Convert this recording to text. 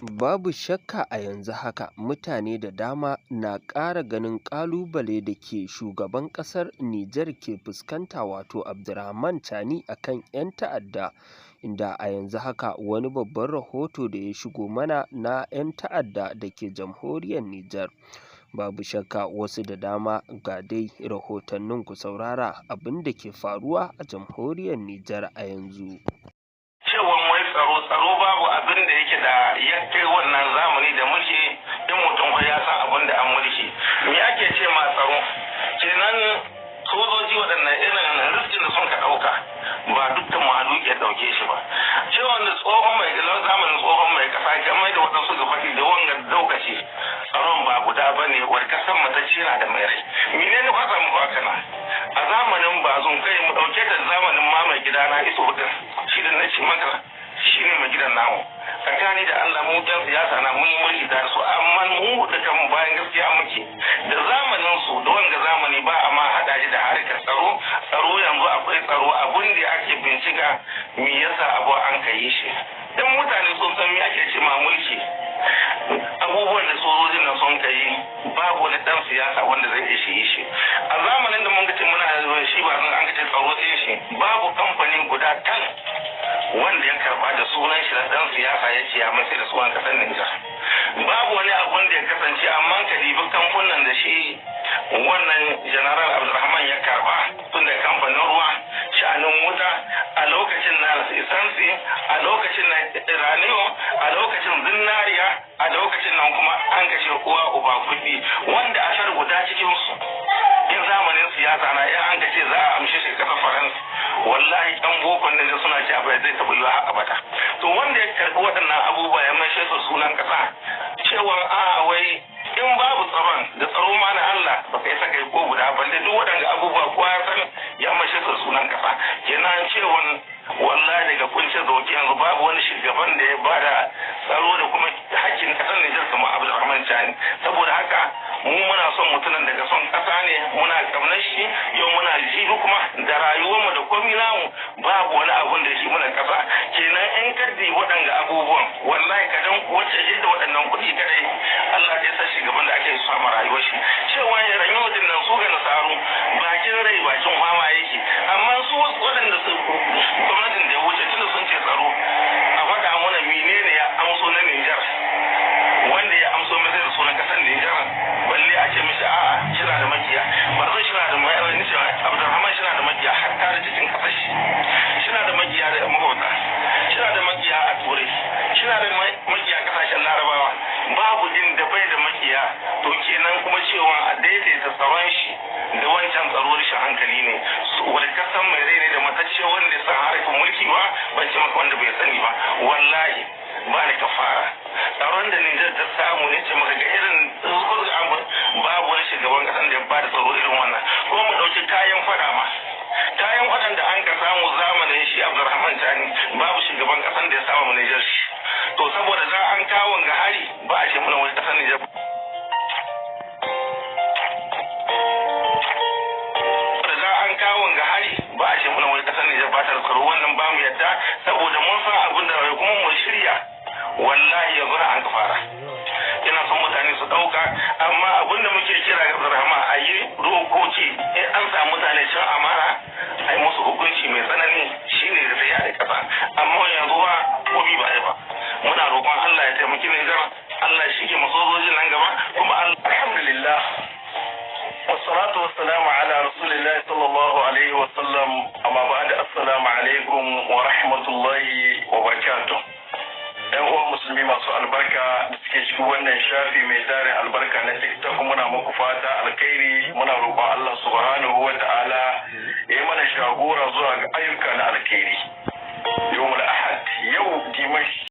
Babu shakka a yanzu haka mutane da dama na ƙara ganin ƙalubale da ke shugaban ƙasar Nijar ke fuskanta, wato Abdurrahman Chani, a kan 'yan ta'adda, inda a yanzu haka wani babban rahoto da ya shigo mana na 'yan ta'adda da ke jamhuriyar Nijar. Babu shakka wasu da dama, ga dai rahotannin, ku saurara abin da ke faruwa a jamhuriyar Nijar a yanzu. Cewan wai tsaro, tsaro, babu abin da yake da ya kai wannan zamani da muke. In mutum ko ya san abin da an mulki, me ake ce ma tsaro? Kenan sojoji waɗannan irin riskin da sun ka ɗauka, ba dukkan mahaluki ya ɗauke shi ba. Cewa da tsohon mai zamanin tsohon mai ƙasa kamar da waɗansu ga faɗi da wanga lokaci, tsaron ba guda ba ne. Wani kasan matacce na da mai rai. Menene kwasa muku haka na a zamanin Bazum? Kai, mu ɗauke ta zamanin ma mai gidana Iso din, shi da na ce maka shi ne mai gidan namu. Tsakani da Allah, mu ɗan siyasa na, mun yi mulki da su, amma mu da kan bayan gaskiya muke. Da zamanin su da wanga zamani ba a ma haɗa shi da harkar tsaro. Tsaro yanzu akwai tsaro, abun da ake bincika, me yasa abu an ka yi shi. Dan mutane sun san me ake ce ma mulki. Abubuwan da sojojin nan sun ka yi, babu wani dan siyasa wanda zai iya shi shi a zamanin da mun ce muna shi ba an ce tsaro ɗin shi. Babu kamfani guda tan wanda ya karba da sunan shi na dan siyasa ya ce ya mai da sunan kasar Nijar. Babu wani abun da ya kasance, amma ka dibi kamfanin da shi wannan General Abdulrahman ya karba, tun da kamfanin ruwa, sha'anin wuta, a lokacin na isansi, a lokacin na iraniyo, a lokacin zinariya, a lokacin nan kuma an kashe uwa uba kuɗi wanda ashar guda cikin su. In zamanin siyasa na in an kace za a amshe shi kasar Faransa, wallahi ɗan bokon da suna ce abu zai taɓa yiwa har abada. To wanda ya karɓi waɗannan abubuwa ya mai su sunan ƙasa, cewa a wai in babu tsaron da tsaro ma na Allah ba kai saka ko guda balle duk waɗanda abubuwa kowa ya san ya mashe su sunan ƙasa. Kenan cewa wallahi daga kunce zauki yanzu babu wani shugaban da ya bada tsaro da kuma hakkin ƙasar Nijar kamar Abdulrahman Chani. Saboda haka mu muna son mutumin daga son ƙasa ne, muna ƙaunar shi, yau muna jibi kuma da rayuwarmu da komi namu, babu wani abun da shi muna ƙasa. Kenan in kaddi waɗanga abubuwan, wallahi kadan wacce da waɗannan kuɗi kadai Allah ya sa shugaban da ake samu rayuwar shi. Cewa ya rayuwar din nan su ga nasaru bakin rai bakin fama yake, amma su waɗanda su gwamnatin da ya wuce, tunda sun ce tsaro, a faɗa mana menene ya amso na Nijar wanda ya amso mai da sunan ƙasar Nijar, balle a ce mishi a'a shina da makiya. Ba zai shina da makiya, Abdulrahman shina da makiya hatta da cikin ƙasar shi, shina da makiya da makwabta, shina da makiya a Turai, shina da makiya kasashen Larabawa, babu din da bai da makiya. To kenan kuma cewa a daidaita tsaron shi da wancan tsaro rashin hankali ne. Wani kasan mai rai ne da matacce wanda san harkar mulki ba, ban ce maka wanda bai sani ba. Wallahi ba ni kafara, tsaron da Nijar ta samu ne ce maka ga irin babu wani shugaban kasan da ya ba da tsaro irin wannan. Ko mu ɗauki kayan fada ma, kayan fadan da an ka samu zamanin shi Abdulrahman Chani, babu shugaban kasan da ya samu Nijar shi. To saboda za an kawo ga hari, ba a ce muna wani kasar Nijar da za an kawo ga hari, ba a ce muna wani kasar Nijar ba ta tsaro. Wannan ba mu yadda, saboda mun san abin da kuma mu shirya. Wallahi yanzu na an ka fara, ina son mutane su ɗauka. Amma abin da muke kira ga Abdulrahman, a yi dokoki, in an samu mutane cin amana a yi musu hukunci mai tsanani, shine da zai yare kasa. Amma yanzu ba komi ba ba. Muna roƙon Allah ya taimaki Nijar, Allah shi ke masojojin nan gaba kuma Allah. Alhamdulillah, wassalatu wassalamu ala rasulillahi sallallahu alaihi wasallam, amma ba'da, assalamu alaikum wa rahmatullahi wa barakatuh. Yan uwan musulmi masu albarka da suke cikin wannan shafi mai tarin albarka na TikTok, muna muku fata alkhairi. Muna roƙon Allah subhanahu wa ta'ala ya yi mana shagora zuwa ga ayyuka na alkhairi.